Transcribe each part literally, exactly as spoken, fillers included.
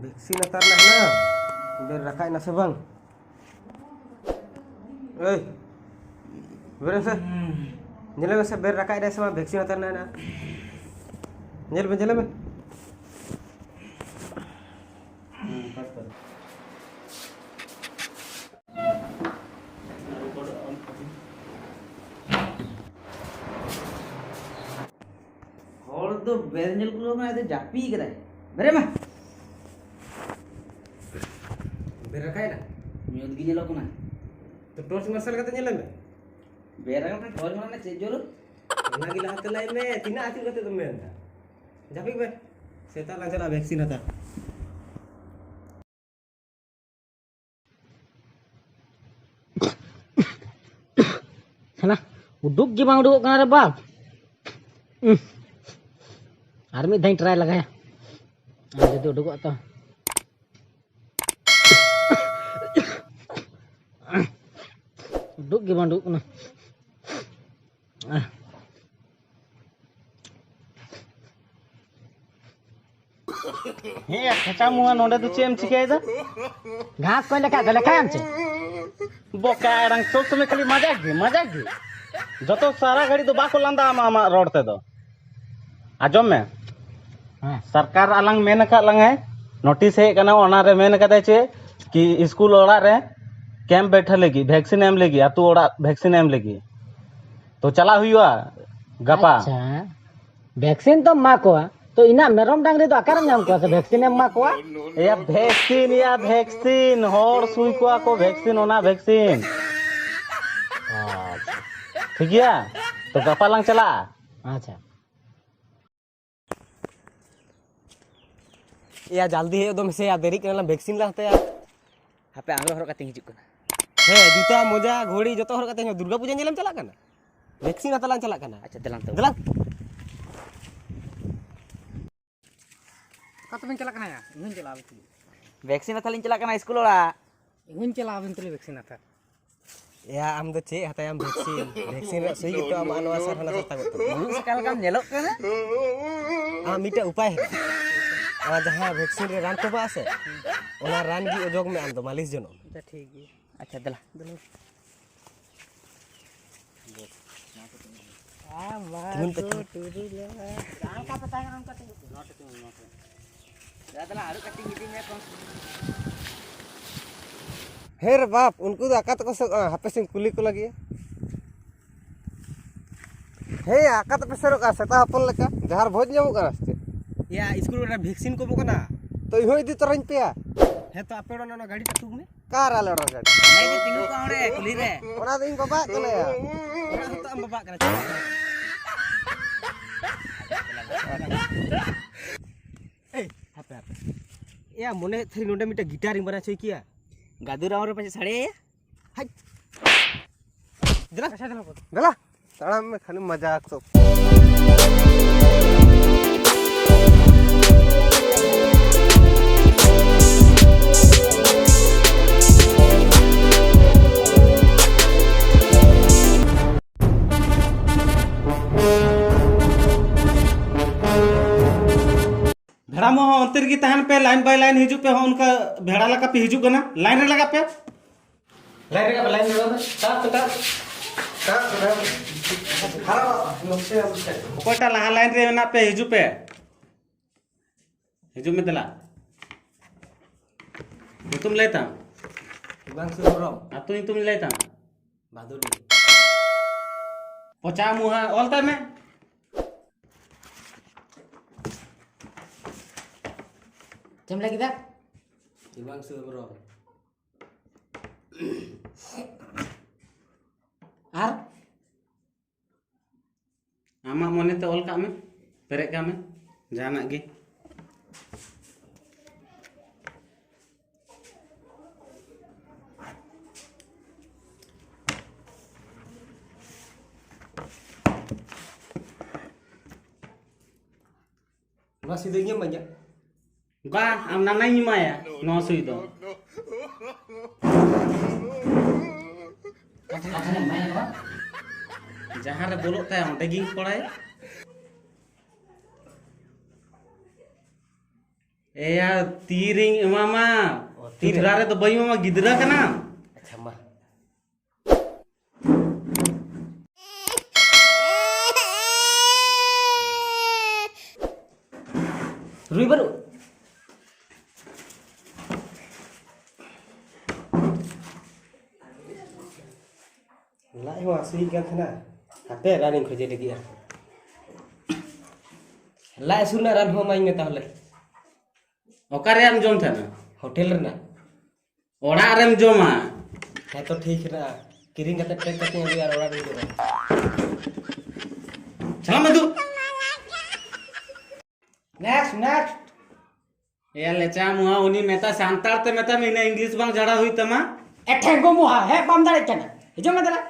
Vaccine ᱦᱟᱛᱟᱣ ᱨᱮᱱᱟᱜ ᱦᱮᱱᱟᱜᱼᱟ᱾ ᱵᱮᱨ ᱨᱟᱠᱟᱵ ᱮᱱᱟ ᱥᱮ ᱵᱟᱝ? ᱮᱭ, ᱵᱮᱨᱮᱫ ᱢᱮᱥᱮ᱾ ᱧᱮᱞᱮ ᱢᱮᱥᱮ, ᱵᱮᱨ ᱨᱟᱠᱟᱵ ᱮᱱᱟᱭ ᱥᱮ ᱵᱟᱝ? ᱵᱷᱮᱠᱥᱤᱱ ᱦᱟᱛᱟᱣ ᱨᱮᱱᱟᱜ ᱦᱮᱱᱟᱜᱼᱟ᱾ ᱧᱮᱞ ᱢᱮ, ᱧᱮᱞᱮ ᱢᱮ᱾ ᱦᱚᱲ ᱫᱚ ᱵᱮᱨ ᱧᱮᱞ ᱠᱚ ᱠᱟᱱᱟ, ᱟᱫᱚ ᱡᱟᱹᱯᱤᱫ ᱠᱟᱫᱟᱭ᱾ ᱵᱮᱨᱮᱫ ᱢᱟ᱾ ᱵᱮᱨ ᱨᱟᱠᱟᱵ ᱮᱱᱟ? ᱧᱩᱛ ᱜᱮ ᱧᱮᱞᱚᱜ ᱠᱟᱱᱟ᱾ ᱛᱚ torch ᱢᱟᱨᱥᱟᱞ ᱠᱟᱛᱮ ᱧᱮᱞ ᱢᱮ᱾ ᱵᱮᱨ ᱨᱟᱠᱟᱵ ᱠᱟᱱᱟ, torch ᱢᱟᱨᱥᱟᱞ ᱨᱮᱱᱟᱜ ᱪᱮᱫ ᱡᱟᱹᱨᱩᱲ? ᱚᱱᱟ ᱜᱮ ᱞᱟᱦᱟᱛᱮ ᱞᱟᱹᱭ ᱢᱮ, ᱛᱤᱱᱟᱹᱜ ᱟᱹᱪᱩᱨ ᱠᱟᱛᱮ ᱫᱚᱢ ᱢᱮᱱ ᱮᱫᱟ? ᱡᱟᱹᱯᱤᱫ ᱢᱮ᱾ ᱥᱮᱛᱟᱜ ᱞᱟᱝ ᱪᱟᱞᱟᱜᱼᱟ ᱵᱷᱮᱠᱥᱤᱱ ᱦᱟᱛᱟᱣ᱾ ᱦᱟᱱᱟ ᱩᱰᱩᱠ ᱜᱮ ᱵᱟᱝ ᱩᱰᱩᱠᱚᱜ ᱠᱟᱱᱟ ᱨᱮ ᱵᱟᱯ᱾ ᱩᱸᱦ᱾ ᱟᱨ ᱢᱤᱫ ᱫᱷᱟᱣ ᱤᱧ try ᱞᱟᱜᱟᱭᱟ᱾ ᱟᱨ ᱡᱩᱫᱤ ᱩᱰᱩᱠᱚᱜ ᱛᱚ᱾ ᱩᱰᱩᱠ ᱜᱮ ᱵᱟᱝ ᱩᱰᱩᱠᱚᱜ ᱠᱟᱱᱟ᱾ ᱦᱮᱸ, ᱠᱷᱮᱪᱟ ᱢᱩᱦᱟ, ᱱᱚᱰᱮ ᱫᱚ ᱪᱮᱫ ᱮᱢ ᱪᱤᱠᱟᱹᱭᱮᱫᱟ? ᱜᱷᱟᱥ ᱠᱚ ᱞᱮᱠᱷᱟ ᱫᱚ ᱞᱮᱠᱷᱟᱭᱟᱢ ᱪᱮᱫ? ᱵᱚᱠᱟ ᱟᱲᱟᱝ, ᱥᱚᱵ ᱥᱚᱢᱚᱭ ᱠᱷᱟᱹᱞᱤ ᱢᱟᱡᱟᱠ ᱜᱮ, ᱢᱟᱡᱟᱠ ᱜᱮ᱾ ᱡᱚᱛᱚ ᱥᱟᱨᱟ ᱜᱷᱟᱹᱲᱤ ᱫᱚ ᱵᱟᱠᱚ ᱞᱟᱸᱫᱟ ᱟᱢᱟ ᱟᱢᱟᱜ ᱨᱚᱲ ᱛᱮᱫᱚ᱾ ᱟᱸᱡᱚᱢ ᱢᱮ, ᱦᱮᱸ᱾ ᱥᱚᱨᱠᱟᱨ ᱟᱞᱟᱝ ᱢᱮᱱ ᱟᱠᱟᱫ ᱞᱟᱝᱟᱭ, notice ᱦᱮᱡ ᱟᱠᱟᱱᱟ, ᱚᱱᱟᱨᱮ ᱢᱮᱱ ᱟᱠᱟᱫᱟᱭ ᱪᱮ ᱠᱤ ᱥᱠᱩᱞ ᱚᱲᱟᱜ ᱨᱮ camp ᱵᱮᱴᱷᱟ ᱞᱟᱹᱜᱤᱫ, vaccine ᱮᱢ ᱞᱟᱹᱜᱤᱫ, ᱟᱹᱛᱩ ᱚᱲᱟᱜ vaccine ᱮᱢ ᱞᱟᱹᱜᱤᱫ᱾ ᱛᱚ ᱪᱟᱞᱟᱜ ᱦᱩᱭᱩᱜᱼᱟ ᱜᱟᱯᱟ᱾ ᱟᱪᱪᱷᱟ, vaccine ᱛᱚᱢ ᱮᱢᱟ ᱠᱚᱣᱟ, ᱛᱚ ᱤᱱᱟᱹᱜ ᱢᱮᱨᱚᱢ ᱰᱟᱝᱨᱤ ᱫᱚ ᱚᱠᱟᱨᱮᱢ ᱧᱟᱢ ᱠᱚᱣᱟ ᱥᱮ vaccine ᱮᱢ ᱮᱢᱟ ᱠᱚᱣᱟ? ᱮᱭᱟ vaccine, ᱮᱭᱟ vaccine, ᱦᱚᱲ ᱥᱩᱭ ᱠᱚᱣᱟ ᱠᱚ vaccine, ᱚᱱᱟ vaccine᱾ ᱟᱪᱪᱷᱟ᱾ ᱴᱷᱤᱠ ᱜᱮᱭᱟ, ᱛᱚ ᱜᱟᱯᱟ ᱞᱟᱝ ᱪᱟᱞᱟᱜᱼᱟ᱾ ᱟᱪᱪᱷᱟ᱾ ᱮᱭᱟ ᱡᱟᱞᱫᱤ ᱦᱮᱡ ᱫᱚ ᱢᱮᱥᱮ ᱭᱟ, ᱫᱮᱨᱤᱜ ᱠᱟᱱᱟ ᱞᱟᱝ, vaccine ᱞᱟᱝ ᱦᱟᱛᱟᱭᱟ᱾ ᱦᱟᱯᱮ ᱟᱝᱨᱚᱵ ᱦᱚᱨᱚᱜ ᱠᱟᱛᱮᱧ ᱦᱤᱡᱩᱜ ᱠᱟᱱᱟ᱾ ᱦᱮᱸ, ᱡᱩᱛᱟᱹ, ᱢᱚᱡᱟ, ᱜᱷᱚᱲᱤ ᱡᱚᱛᱚ ᱦᱚᱨᱚᱜ ᱠᱟᱛᱮ ᱦᱤᱡᱩᱜ᱾ ᱫᱩᱨᱜᱟ ᱯᱩᱡᱟᱹ ᱧᱮᱞᱮᱢ ᱪᱟᱞᱟᱜ ᱠᱟᱱᱟ? Vaccine ᱦᱟᱛᱟᱣ ᱞᱟᱝ ᱪᱟᱞᱟᱜ ᱠᱟᱱᱟ᱾ ᱟᱪᱪᱷᱟ, ᱫᱮᱞᱟᱝ ᱛᱚᱵᱮ᱾ ᱫᱮᱞᱟᱝ᱾ ᱚᱠᱟ ᱛᱮᱵᱮᱱ ᱪᱟᱞᱟᱜ ᱠᱟᱱᱟ ᱭᱟ? ᱤᱧ ᱦᱚᱸᱧ ᱪᱟᱞᱟᱜᱼᱟ᱾ Vaccine ᱦᱟᱛᱟᱣ ᱞᱤᱧ ᱪᱟᱞᱟᱜ ᱠᱟᱱᱟ ᱥᱠᱩᱞ ᱚᱲᱟᱜ᱾ ᱤᱧ ᱦᱚᱸᱧ ᱪᱟᱞᱟᱜᱼᱟ ᱟᱵᱮᱱ ᱛᱩᱞᱩᱡ vaccine ᱦᱟᱛᱟᱣ᱾ ᱮᱭᱟ, ᱟᱢ ᱫᱚ ᱪᱮᱫ ᱦᱟᱛᱟᱭᱟᱢ vaccine? Vaccine ᱨᱮᱭᱟᱜ ᱥᱩᱭ ᱜᱮᱛᱚ ᱟᱢᱟᱜ ᱱᱚᱣᱟ ᱥᱟᱨ ᱦᱟᱱᱟ ᱥᱟᱨ ᱛᱟᱵᱚᱜ ᱛᱟᱢᱟ᱾ ᱵᱩᱨᱩ ᱥᱟᱠᱟ ᱞᱮᱠᱟᱢ ᱧᱮᱞᱚᱜ ᱠᱟᱱᱟ᱾ ᱟᱢ ᱢᱤᱫᱴᱮᱡ ᱩᱯᱟᱭ ᱦᱮᱱᱟᱜᱼᱟ᱾ ᱚᱱᱟ ᱡᱟᱦᱟᱸ ᱵᱷᱮᱠᱥᱤᱱ ᱨᱮ ᱨᱟᱱ ᱠᱚ ᱮᱢᱟᱜᱼᱟ ᱥᱮ, ᱚᱱᱟ ᱨᱟᱱ ᱜᱮ ᱚᱡᱚᱜ ᱢᱮ ᱟᱢ ᱫᱚ, ᱢᱟᱹᱞᱤᱥ ᱡᱚᱱᱚᱜ ᱢᱮ᱾ ᱟᱪᱪᱷᱟ, ᱴᱷᱤᱠ ᱜᱮᱭᱟ᱾ ᱟᱪᱪᱷᱟ, ᱫᱮᱞᱟ᱾ ᱫᱮᱞᱟ᱾ ᱛᱤᱸᱜᱩᱱ ᱯᱮ, ᱛᱤᱸᱜᱩᱱ᱾ ᱡᱟᱦᱟᱸ ᱞᱮᱠᱟ ᱯᱮ ᱛᱟᱦᱮᱸ ᱠᱟᱱᱟ, ᱚᱱᱠᱟ ᱛᱤᱸᱜᱩ ᱯᱮ᱾ ᱱᱚᱣᱟ ᱴᱷᱮᱱ ᱛᱤᱸᱜᱩ, ᱱᱚᱣᱟ ᱴᱷᱮᱱ᱾ ᱫᱟᱫᱟ, ᱫᱮᱞᱟ, ᱟᱨᱚ ᱠᱟᱹᱴᱤᱡ ᱤᱫᱤ ᱢᱮ ᱠᱚᱢ᱾ ᱦᱮᱸ ᱨᱮ ᱵᱟᱯ, ᱩᱱᱠᱩ ᱫᱚ ᱟᱠᱟ ᱛᱮᱠᱚ ᱥᱮᱱᱚᱜᱼᱟ? ᱦᱟᱯᱮ ᱥᱮᱧ ᱠᱩᱞᱤ ᱠᱚ ᱞᱟᱹᱜᱤᱫ᱾ ᱦᱮᱸ ᱭᱟ, ᱟᱠᱟ ᱛᱮᱯᱮ ᱥᱮᱱᱚᱜ ᱠᱟᱱᱟ? ᱥᱮᱛᱟ ᱦᱚᱯᱚᱱ ᱞᱮᱠᱟ ᱡᱟᱦᱟᱸ ᱨᱮ ᱵᱷᱚᱡᱽ ᱧᱟᱢᱚᱜ ᱠᱟᱱᱟ ᱥᱮ ᱪᱮᱫ? ᱭᱟ, ᱥᱠᱩᱞ ᱨᱮ ᱵᱷᱮᱠᱥᱤᱱ ᱠᱚ ᱮᱢᱚᱜ ᱠᱟᱱᱟ᱾ ᱛᱚ ᱤᱧ ᱦᱚᱸ ᱤᱫᱤ ᱛᱚᱨᱟᱧ ᱯᱮᱭᱟ᱾ ᱦᱮᱸ, ᱛᱚ ᱟᱯᱮ ᱚᱲᱟᱜ ᱚᱱᱟ ᱜᱟᱹᱰᱤ ᱴᱟᱜ ᱛᱩᱫ ᱢᱮ᱾ ᱚᱠᱟ ᱨᱮ ᱟᱞᱮ ᱚᱲᱟᱜ ᱜᱟᱹᱰᱤ? ᱚᱱᱟ ᱤᱫᱤ ᱛᱤᱸᱜᱩ ᱠᱚᱜᱼᱟ ᱚᱸᱰᱮ ᱠᱩᱞᱦᱤ ᱨᱮ᱾ ᱚᱱᱟ ᱫᱚ ᱤᱧ ᱵᱟᱵᱟᱜ ᱠᱟᱱᱟ ᱭᱟ᱾ ᱚᱲᱟᱜ ᱦᱚᱸᱛᱚ ᱟᱢ ᱵᱟᱵᱟᱜ ᱠᱟᱱᱟ ᱪᱮ? ᱮᱭ, ᱦᱟᱯᱮ, ᱦᱟᱯᱮ᱾ ᱮᱭᱟ, ᱢᱚᱱᱮ ᱦᱩᱭᱩᱜ ᱛᱟᱦᱮᱸ ᱱᱚᱰᱮ ᱢᱤᱫᱴᱮᱱ ᱜᱤᱴᱟᱨ ᱤᱧ ᱵᱟᱲᱟᱭ ᱦᱚᱪᱚᱭ ᱠᱮᱭᱟ᱾ ᱜᱟᱫᱩᱨ ᱟᱢ ᱨᱮ ᱯᱟᱪᱮ ᱥᱟᱰᱮ ᱟᱭᱟ᱾ ᱦᱟᱡ᱾ ᱫᱮᱞᱟ᱾ ᱫᱮᱞᱟ, ᱛᱟᱲᱟᱢ ᱢᱮ, ᱠᱷᱟᱹᱞᱤ ᱢᱟᱡᱟᱠ ᱥᱚᱵ᱾ ᱵᱷᱮᱲᱟ ᱢᱚ ᱦᱚᱸ ᱚᱱᱛᱮ ᱨᱮᱜᱮ ᱛᱟᱦᱮᱱ ᱯᱮ, line by line ᱦᱤᱡᱩᱜ ᱯᱮ, ᱦᱚᱸ ᱚᱱᱠᱟ ᱵᱷᱮᱲᱟ ᱞᱮᱠᱟ ᱯᱮ ᱦᱤᱡᱩᱜ ᱠᱟᱱᱟ, line ᱨᱮ ᱞᱟᱜᱟᱜ ᱯᱮ᱾ ᱞᱟᱭᱤᱱ ᱨᱮ, ᱞᱟᱭᱤᱱ ᱨᱮ, ᱛᱟᱲᱟᱢ ᱯᱮ, ᱛᱟᱲᱟᱢ᱾ ᱛᱟᱲᱟᱢ ᱯᱮ, ᱛᱟᱲᱟᱢ ᱯᱮ᱾ ᱦᱟᱨᱟ, ᱱᱚᱛᱮ, ᱱᱚᱛᱮ᱾ ᱚᱠᱚᱭᱴᱟᱜ ᱞᱟᱦᱟ line ᱨᱮ ᱢᱮᱱᱟᱜ ᱯᱮ, ᱦᱤᱡᱩᱜ ᱯᱮ᱾ ᱦᱤᱡᱩᱜ ᱢᱮ ᱫᱮᱞᱟ᱾ ᱧᱩᱛᱩᱢ ᱞᱟᱹᱭ ᱛᱟᱢ? ᱦᱤᱢᱟᱝᱥᱩ ᱦᱮᱢᱵᱨᱚᱢ᱾ ᱟᱹᱛᱩ ᱧᱩᱛᱩᱢ ᱞᱟᱹᱭ ᱛᱟᱢ? ᱵᱷᱟᱫᱩᱞᱤ᱾ ᱯᱚᱪᱟ ᱢᱩᱦᱟ, ᱚᱞ ᱛᱟᱭ ᱢᱮ᱾ ᱪᱮᱫ ᱮᱢ ᱞᱟᱹᱭ ᱠᱮᱫᱟ? ᱦᱤᱢᱟᱝᱥᱩ ᱦᱮᱢᱵᱨᱚᱢ᱾ ᱟᱨ? ᱟᱢᱟᱜ ᱢᱚᱱᱮᱛᱮ ᱚᱞ ᱠᱟᱜ ᱢᱮ, ᱯᱮᱨᱮᱡ ᱠᱟᱜ ᱢᱮ ᱡᱟᱦᱟᱱᱟᱜ ᱜᱮ᱾ ᱱᱚᱣᱟ ᱥᱤᱫᱷᱟᱹ ᱤᱧᱮᱢ ᱤᱢᱟᱹᱧᱟ? ᱵᱟ, ᱟᱢ ᱱᱟᱱᱟᱧ ᱮᱢᱟᱭᱟ ᱱᱚᱣᱟ ᱥᱩᱭ ᱫᱚ᱾ ᱠᱟᱛᱷᱟ, ᱠᱟᱛᱷᱟ ᱮᱢᱟᱭᱟ ᱱᱚᱣᱟ? ᱡᱟᱦᱟᱸ ᱨᱮ ᱵᱚᱞᱚᱜ ᱛᱟᱭᱟ ᱚᱸᱰᱮ ᱜᱤᱧ ᱠᱚᱲᱟᱭᱟ᱾ ᱮᱭᱟ, ᱛᱤᱨᱤᱧ ᱮᱢᱟᱢᱟ? ᱚ, ᱛᱤᱨᱮ? ᱛᱤᱛᱨᱟ ᱨᱮᱫᱚ ᱵᱟᱹᱧ ᱮᱢᱟᱢᱟ, ᱜᱤᱫᱽᱨᱟᱹ ᱠᱟᱱᱟᱢ᱾ ᱟᱪᱪᱷᱟ, ᱢᱟ᱾ ᱨᱩᱭ ᱵᱟᱹᱱᱩᱜ? ᱞᱟᱡ ᱦᱚᱸ ᱦᱟᱹᱥᱩᱭᱤᱧ ᱠᱟᱱ ᱛᱟᱦᱮᱱᱟ᱾ ᱦᱟᱯᱮ, ᱨᱟᱱᱤᱧ ᱠᱷᱚᱡᱮ ᱞᱟᱹᱜᱤᱫᱼᱟ᱾ ᱞᱟᱡ ᱦᱟᱹᱥᱩ ᱨᱮᱱᱟᱜ ᱨᱟᱱ ᱦᱚᱸ ᱮᱢᱟᱹᱧ ᱢᱮ ᱛᱟᱦᱚᱞᱮ᱾ ᱚᱠᱟᱨᱮᱢ ᱡᱚᱢ ᱛᱟᱦᱮᱱᱟ? ᱦᱳᱴᱮᱞ ᱨᱮᱱᱟᱜ᱾ ᱚᱲᱟᱜ ᱨᱮᱢ ᱡᱚᱢᱟ᱾ ᱦᱮᱸ ᱛᱚ, ᱴᱷᱤᱠ ᱦᱮᱱᱟᱜᱼᱟ᱾ ᱠᱤᱨᱤᱧ ᱠᱟᱛᱮ ᱯᱮᱠ ᱠᱟᱛᱮᱧ ᱟᱹᱜᱩᱭᱟ ᱟᱨ ᱚᱲᱟᱜ ᱨᱤᱧ ᱡᱚᱢᱟ᱾ ᱪᱟᱞᱟᱜ ᱢᱮ ᱫᱩ᱾ Next, next. ᱮᱭᱟ ᱞᱮᱪᱟ ᱢᱩᱦᱟ, ᱩᱱᱤ ᱢᱮᱛᱟ, ᱥᱟᱱᱛᱟᱲ ᱛᱮ ᱢᱮᱛᱟ ᱢᱮ, ᱤᱱᱟᱹ ᱤᱝᱞᱤᱥ ᱵᱟᱝ ᱡᱷᱟᱲᱟ ᱦᱩᱭᱩᱜ ᱛᱟᱢᱟ᱾ ᱮ ᱴᱷᱮᱝᱜᱚ ᱢᱩᱦᱟ, ᱦᱮᱡ ᱵᱟᱢ ᱫᱟᱲᱮᱭᱟᱜ ᱠᱟᱱᱟ᱾ ᱦᱤᱡᱩᱜ ᱢᱮ ᱫᱮᱞᱟ᱾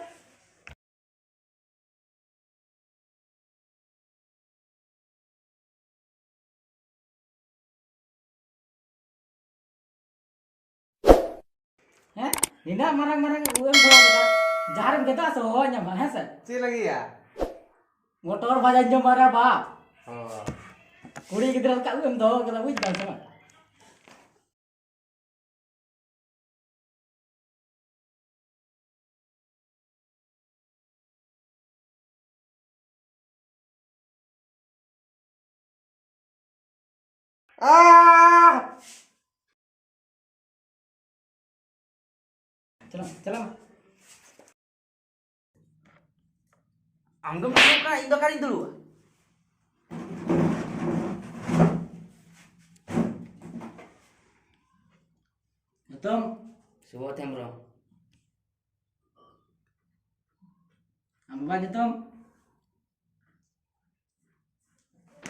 ᱦᱮᱸ? ᱱᱤᱱᱟᱹᱜ ᱢᱟᱨᱟᱝ ᱢᱟᱨᱟᱝ ᱩᱵ ᱮᱢ ᱫᱚᱦᱚ ᱠᱟᱫᱟ, ᱡᱟᱦᱟᱸ ᱨᱮᱢ ᱜᱮᱫᱚᱜᱼᱟ ᱥᱮ ᱦᱚᱦᱚ ᱧᱟᱢᱟ, ᱦᱮᱸ ᱥᱮ? ᱪᱮᱫ ᱞᱟᱹᱜᱤᱫ ᱭᱟ? ᱢᱚᱴᱚᱨ ᱵᱟᱡᱟᱧ ᱡᱚᱢᱟ ᱨᱮ ᱵᱟᱯ᱾ ᱚ᱾ ᱠᱩᱲᱤ ᱜᱤᱫᱽᱨᱟᱹ ᱞᱮᱠᱟ ᱩᱵ ᱮᱢ ᱫᱚᱦᱚ ᱠᱟᱫᱟ, ᱵᱩᱡ ᱫᱟᱢ ᱥᱮ ᱵᱟᱝ? ᱟᱦ! ᱪᱟᱞᱟᱜ ᱢᱮ, ᱪᱟᱞᱟᱜ ᱢᱮ᱾ ᱟᱢ ᱫᱚᱢ ᱫᱩᱲᱩᱵ ᱠᱟᱱᱟ, ᱤᱧ ᱫᱚ ᱚᱠᱟᱨᱤᱧ ᱫᱩᱲᱩᱵᱼᱟ? ᱧᱩᱛᱩᱢ? ᱥᱩᱵᱳᱫᱷ ᱦᱮᱢᱵᱨᱚᱢ᱾ ᱟᱢ ᱵᱟᱵᱟ ᱧᱩᱛᱩᱢ?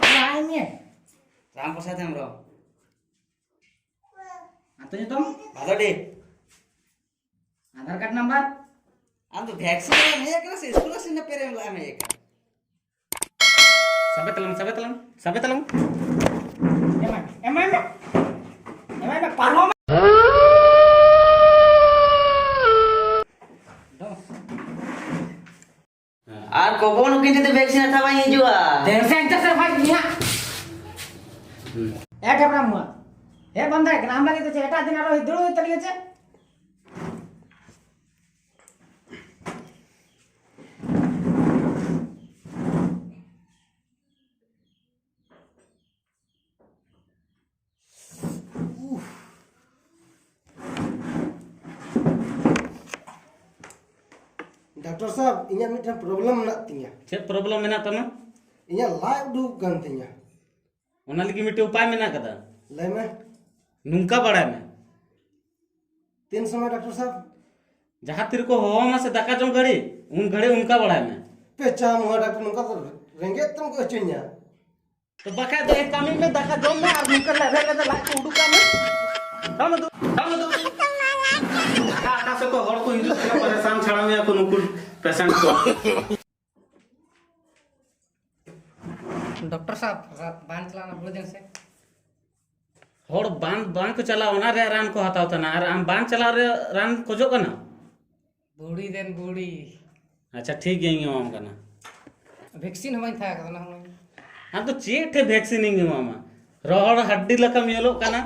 ᱞᱟᱹᱭ ᱢᱮ᱾ ᱨᱟᱢ ᱯᱨᱚᱥᱟᱫᱽ ᱦᱮᱢᱵᱨᱚᱢ᱾ ᱟᱹᱛᱩ ᱧᱩᱛᱩᱢ? ᱵᱷᱟᱫᱚᱰᱤ᱾ Aadhaar card number? ᱟᱢ ᱫᱚ ᱵᱷᱮᱠᱥᱤᱱ ᱮᱢ ᱦᱮᱡ ᱟᱠᱟᱱᱟ ᱥᱮ ᱥᱠᱚᱞᱟᱨᱥᱤᱯ ᱨᱮᱱᱟᱜ ᱯᱮᱨᱮᱢ ᱞᱟᱜ ᱮᱢ ᱦᱮᱡ ᱟᱠᱟᱱᱟ? ᱥᱟᱵᱮ ᱛᱟᱞᱟᱝ, ᱥᱟᱵᱮ ᱛᱟᱞᱟᱝ, ᱥᱟᱵᱮ ᱛᱟᱞᱟᱝ᱾ ᱮᱢᱟᱭ ᱢᱮ, ᱮᱢᱟᱭ ᱢᱮ᱾ ᱮᱢᱟᱭ ᱢᱮ, ᱯᱟᱨᱚᱢ᱾ ᱟᱨ ᱠᱚᱵᱚ ᱱᱩᱠᱤᱱ ᱡᱩᱫᱤ ᱵᱷᱮᱠᱥᱤᱱ ᱦᱟᱛᱟᱣ ᱵᱟᱭ ᱦᱤᱡᱩᱜᱼᱟ᱾ ᱫᱮᱱ ᱥᱮ ᱮᱱᱛᱮ ᱥᱮ ᱵᱷᱟᱭ ᱤᱧᱟᱹᱜ᱾ ᱮ ᱰᱷᱮᱵᱽᱨᱟ ᱢᱩᱣᱟ, ᱦᱮᱡ ᱵᱟᱢ ᱫᱟᱲᱮᱭᱟᱜ ᱠᱟᱱᱟ? ᱟᱢ ᱞᱟᱹᱜᱤᱫ ᱫᱚ ᱪᱮᱫ ᱮᱴᱟᱜ ᱫᱤᱱ ᱟᱨᱚ ᱫᱩᱲᱩᱵ ᱦᱩᱭᱩᱜ ᱛᱟᱞᱤᱧᱟ ᱪᱮ? ᱰᱟᱠᱛᱟᱨ ᱥᱟᱦᱮᱵ, ᱤᱧᱟᱹᱜ ᱢᱤᱫᱴᱮᱱ problem ᱢᱮᱱᱟᱜ ᱛᱤᱧᱟᱹ᱾ ᱪᱮᱫ problem ᱢᱮᱱᱟᱜ ᱛᱟᱢᱟ? ᱤᱧᱟᱹᱜ ᱞᱟᱡ ᱩᱰᱩᱠ ᱠᱟᱱ ᱛᱤᱧᱟᱹ᱾ ᱚᱱᱟ ᱞᱟᱹᱜᱤᱫ ᱢᱤᱫᱴᱮᱱ ᱩᱯᱟᱭ ᱢᱮᱱᱟᱜ ᱠᱟᱫᱟ᱾ ᱞᱟᱹᱭ ᱢᱮ᱾ ᱱᱚᱝᱠᱟ ᱵᱟᱲᱟᱭ ᱢᱮ᱾ ᱛᱤᱱ ᱥᱚᱢᱚᱭ ᱰᱟᱠᱛᱟᱨ ᱥᱟᱦᱮᱵ? ᱡᱟᱦᱟᱸ ᱛᱤ ᱨᱮᱠᱚ ᱦᱚᱦᱚ ᱟᱢᱟ ᱥᱮ ᱫᱟᱠᱟ ᱡᱚᱢ ᱜᱷᱟᱹᱲᱤ, ᱩᱱ ᱜᱷᱟᱹᱲᱤ ᱚᱱᱠᱟ ᱵᱟᱲᱟᱭ ᱢᱮ᱾ ᱯᱮᱪᱟ ᱢᱚᱦᱟ ᱰᱟᱠᱛᱟᱨ, ᱱᱚᱝᱠᱟ ᱫᱚ ᱨᱮᱸᱜᱮᱡ ᱛᱮᱢ ᱜᱚᱡ ᱦᱚᱪᱚᱧᱟ᱾ ᱛᱚ ᱵᱟᱠᱷᱟᱡ ᱫᱚ ᱮᱠ ᱠᱟᱹᱢᱤ ᱢᱮ, ᱫᱟᱠᱟ ᱡᱚᱢ ᱢᱮ ᱟᱨ ᱱᱚᱝᱠᱟ ᱞᱮᱵᱷᱮ ᱞᱮᱵᱷᱮ ᱞᱟᱡ ᱠᱚ ᱩᱰᱩᱠ ᱠᱟᱜ ᱢᱮ᱾ ᱫᱟᱢ ᱫᱩ, ᱫᱟᱢ ᱫᱩ᱾ ᱚᱠᱟ ᱚᱠᱟ ᱥᱮᱫ ᱠᱚ ᱦᱚᱲ ᱠᱚ ᱦᱤᱡᱩᱜ ᱠᱟᱱᱟ, ᱯᱟᱨᱮᱥᱟᱱ ᱪᱷᱟᱲᱟᱣ ᱢᱮᱭᱟ ᱠᱚ ᱱᱩᱠᱩ patient ᱠᱚ᱾ ᱰᱚᱠᱴᱚᱨ ᱥᱟᱦᱮᱵ, ᱨᱟ-, ᱵᱟᱝ ᱪᱟᱞᱟᱣ ᱱᱟ, ᱵᱚᱞᱮ ᱫᱮᱱ ᱥᱮ᱾ ᱦᱚᱲ ᱵᱟᱝ, ᱵᱟᱝ ᱠᱚ ᱪᱟᱞᱟᱣ, ᱚᱱᱟ ᱨᱮᱭᱟᱜ ᱨᱟᱱ ᱠᱚ ᱦᱟᱛᱟᱣ ᱛᱟᱦᱮᱱᱟ, ᱟᱨ ᱟᱢ ᱵᱟᱝ ᱪᱟᱞᱟᱣ ᱨᱮᱭᱟᱜ ᱨᱟᱱ ᱠᱷᱚᱡᱚᱜ ᱠᱟᱱᱟ? ᱵᱩᱲᱤ ᱫᱮᱱ ᱵᱩᱲᱤ᱾ ᱟᱪᱪᱷᱟ, ᱴᱷᱤᱠ ᱜᱮᱭᱟ, ᱤᱧ ᱮᱢᱟᱢ ᱠᱟᱱᱟ᱾ ᱵᱷᱮᱠᱥᱤᱱ ᱦᱚᱸ ᱵᱟᱹᱧ ᱛᱟᱦᱮᱸ ᱠᱟᱱᱟ, ᱦᱚᱸ᱾ ᱟᱢ ᱫᱚ ᱪᱮᱫ ᱴᱷᱮᱡ ᱵᱷᱮᱠᱥᱤᱱ ᱤᱧ ᱮᱢᱟᱢᱟ? ᱨᱚᱦᱚᱲ ᱦᱟᱰᱰᱤ ᱞᱮᱠᱟᱢ ᱧᱮᱞᱚᱜ ᱠᱟᱱᱟ᱾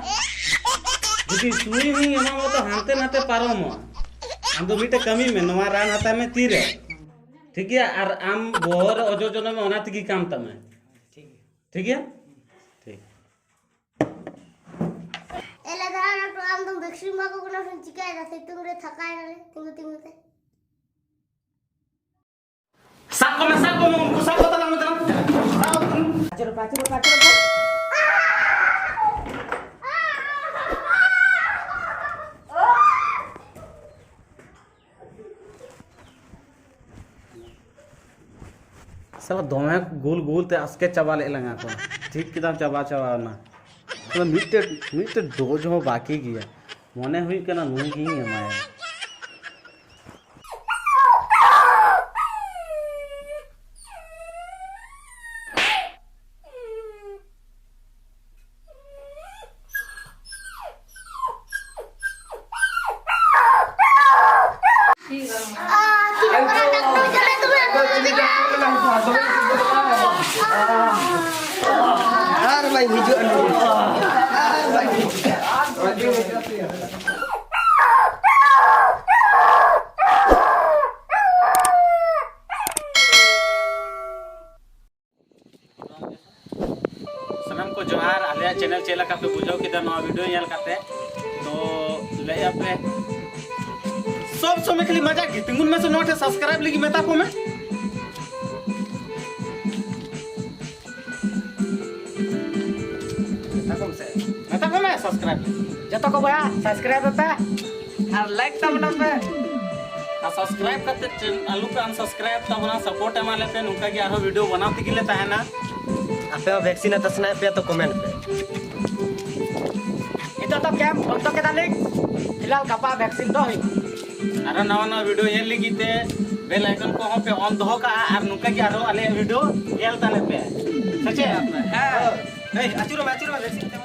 ᱡᱩᱫᱤ ᱥᱩᱭ ᱦᱚᱸᱧ ᱮᱢᱟᱢᱟ, ᱛᱚ ᱦᱟᱱᱛᱮ ᱱᱟᱛᱮ ᱯᱟᱨᱚᱢᱚᱜᱼᱟ᱾ ᱟᱢ ᱫᱚ ᱢᱤᱫᱴᱮᱡ ᱠᱟᱹᱢᱤ ᱢᱮ, ᱱᱚᱣᱟ ᱨᱟᱱ ᱦᱟᱛᱟᱣ ᱢᱮ ᱛᱤᱨᱮ, ᱴᱷᱤᱠ ᱜᱮᱭᱟ? ᱟᱨ ᱟᱢ ᱵᱚᱦᱚᱜ ᱨᱮ ᱚᱡᱚᱜ ᱡᱚᱱᱚᱜ ᱢᱮ, ᱚᱱᱟ ᱛᱮᱜᱮ ᱠᱟᱢ ᱛᱟᱢᱟ᱾ ᱴᱷᱤᱠ ᱜᱮᱭᱟ᱾ ᱴᱷᱤᱠ ᱜᱮᱭᱟ? ᱴᱷᱤᱠ᱾ ᱮᱞᱮ ᱫᱟᱫᱟ, ᱚᱱᱟ ᱴᱚᱞᱟ ᱟᱢ ᱫᱚᱢ ᱵᱷᱮᱠᱥᱤᱱ ᱮᱢᱟ ᱠᱚ ᱠᱟᱱᱟ, ᱥᱮᱢ ᱪᱤᱠᱟᱹᱭᱮᱫᱟ? ᱥᱤᱛᱩᱝ ᱨᱮ ᱛᱷᱟᱠᱟᱭ ᱱᱟᱞᱮ ᱛᱤᱸᱜᱩ ᱛᱤᱸᱜᱩ ᱛᱮ᱾ ᱥᱟᱵ ᱠᱚᱢᱮ, ᱥᱟᱵ ᱠᱚᱢᱮ, ᱩᱱᱠᱩ ᱥᱟᱵ ᱠᱚ ᱛᱟᱞᱟᱝ ᱢᱮ, ᱛᱟᱞᱟᱝ᱾ ᱥᱟᱵ ᱠᱚᱢᱮ᱾ ᱯᱟᱪᱩᱨ, ᱯᱟᱪᱩᱨ, ᱯᱟᱪᱩᱨ, ᱯᱟᱪᱩᱨ᱾ ᱥᱟᱞᱟ ᱫᱚᱢᱮ ᱜᱳᱞ ᱜᱳᱞ ᱛᱮ ᱟᱥᱠᱮᱛ ᱪᱟᱵᱟ ᱞᱮᱫ ᱞᱟᱝᱟ ᱠᱚ᱾ ᱴᱷᱤᱠ ᱠᱮᱫᱟᱢ, ᱪᱟᱵᱟ ᱪᱟᱵᱟ ᱮᱱᱟ᱾ ᱛᱚᱵᱮ ᱢᱤᱫᱴᱮᱡ, ᱢᱤᱫᱴᱮᱡ ᱰᱳᱡᱽ ᱦᱚᱸ ᱵᱟᱠᱤ ᱜᱮᱭᱟ᱾ ᱢᱚᱱᱮ ᱦᱩᱭᱩᱜ ᱠᱟᱱᱟ ᱱᱩᱭ ᱜᱤᱧ ᱮᱢᱟᱭᱟ᱾ ᱟᱨ ᱵᱟᱭ ᱦᱤᱡᱩᱜᱼᱟ ᱱᱩᱭ᱾ ᱥᱟᱱᱟᱢ ᱠᱚ ᱡᱚᱦᱟᱨ᱾ ᱟᱞᱮᱭᱟᱜ ᱪᱮᱱᱮᱞ ᱪᱮᱫ ᱞᱮᱠᱟ ᱯᱮ ᱵᱩᱡᱷᱟᱹᱣ ᱠᱮᱫᱟ ᱱᱚᱣᱟ ᱵᱷᱤᱰᱤᱭᱳ ᱧᱮᱞ ᱠᱟᱛᱮ? ᱛᱚ ᱞᱟᱹᱭ ᱟᱯᱮ, ᱥᱚᱵ ᱥᱚᱢᱚᱭ ᱠᱷᱟᱹᱞᱤ ᱢᱟᱡᱟᱠ ᱜᱮ᱾ ᱛᱤᱸᱜᱩᱱ ᱢᱮᱥᱮ, ᱱᱚᱣᱟ ᱴᱷᱮᱱ ᱥᱟᱵᱥᱠᱨᱟᱭᱤᱵ ᱞᱟᱹᱜᱤᱫ ᱢᱮᱛᱟ ᱠᱚ ᱢᱮ᱾ ᱢᱮᱛᱟ ᱠᱚ ᱢᱮᱥᱮ᱾ ᱢᱮᱛᱟ ᱠᱚ ᱢᱮ ᱥᱟᱵᱥᱠᱨᱟᱭᱤᱵ᱾ ᱡᱚᱛᱚ ᱠᱚ ᱵᱚᱭᱦᱟ ᱥᱟᱵᱥᱠᱨᱟᱭᱤᱵ ᱯᱮ ᱟᱨ ᱞᱟᱭᱤᱠ ᱛᱟᱵᱚᱱᱟ ᱯᱮ᱾ ᱟᱨ ᱥᱟᱵᱥᱠᱨᱟᱭᱤᱵ ᱠᱟᱛᱮ ᱪᱮ-, ᱟᱞᱚ ᱯᱮ ᱟᱱᱥᱟᱵᱥᱠᱨᱟᱭᱤᱵ ᱛᱟᱵᱚᱱᱟ, ᱥᱟᱯᱳᱨᱴ ᱮᱢᱟ ᱞᱮ ᱯᱮ᱾ ᱱᱚᱝᱠᱟ ᱜᱮ ᱟᱨᱦᱚᱸ ᱵᱷᱤᱰᱤᱭᱳ ᱵᱮᱱᱟᱣ ᱛᱮᱜᱮ ᱞᱮ ᱛᱟᱦᱮᱱᱟ᱾ ᱟᱯᱮ ᱦᱚᱸ ᱵᱷᱮᱠᱥᱤᱱ ᱦᱟᱛᱟᱣ ᱥᱟᱱᱟᱭᱮᱫ ᱯᱮᱭᱟ ᱛᱚ ᱠᱚᱢᱮᱱᱴ ᱯᱮ᱾ ᱱᱤᱛᱚᱜ ᱫᱚ ᱠᱮᱢᱯ ᱵᱚᱱᱫᱚ ᱠᱮᱫᱟᱞᱤᱧ, ᱯᱷᱤᱞᱦᱟᱞ ᱜᱟᱯᱟ ᱵᱷᱮᱠᱥᱤᱱ ᱫᱚ ᱦᱩᱭᱩᱜᱼᱟ᱾ ᱟᱨᱦᱚᱸ ᱱᱟᱣᱟ ᱱᱟᱣᱟ ᱵᱷᱤᱰᱤᱭᱳ ᱧᱮᱞ ᱞᱟᱹᱜᱤᱫ ᱛᱮ ᱵᱮᱞ ᱟᱭᱠᱚᱱ ᱠᱚᱦᱚᱸ ᱯᱮ ᱚᱱ ᱫᱚᱦᱚ ᱠᱟᱜᱼᱟ ᱟᱨ ᱱᱚᱝᱠᱟ ᱜᱮ ᱟᱨᱦᱚᱸ ᱟᱞᱮᱭᱟᱜ ᱵᱷᱤᱰᱤᱭᱳ ᱧᱮᱞ ᱛᱟᱞᱮ ᱯᱮ᱾ ᱥᱮ ᱪᱮᱫ? ᱦᱮᱸ᱾ ᱮᱭ, ᱟᱹᱪᱩᱨᱚᱜ ᱢᱮ, ᱟᱹᱪᱩᱨᱚᱜ ᱢᱮ, ᱵᱷᱮᱠᱥᱤᱱ ᱛᱮ᱾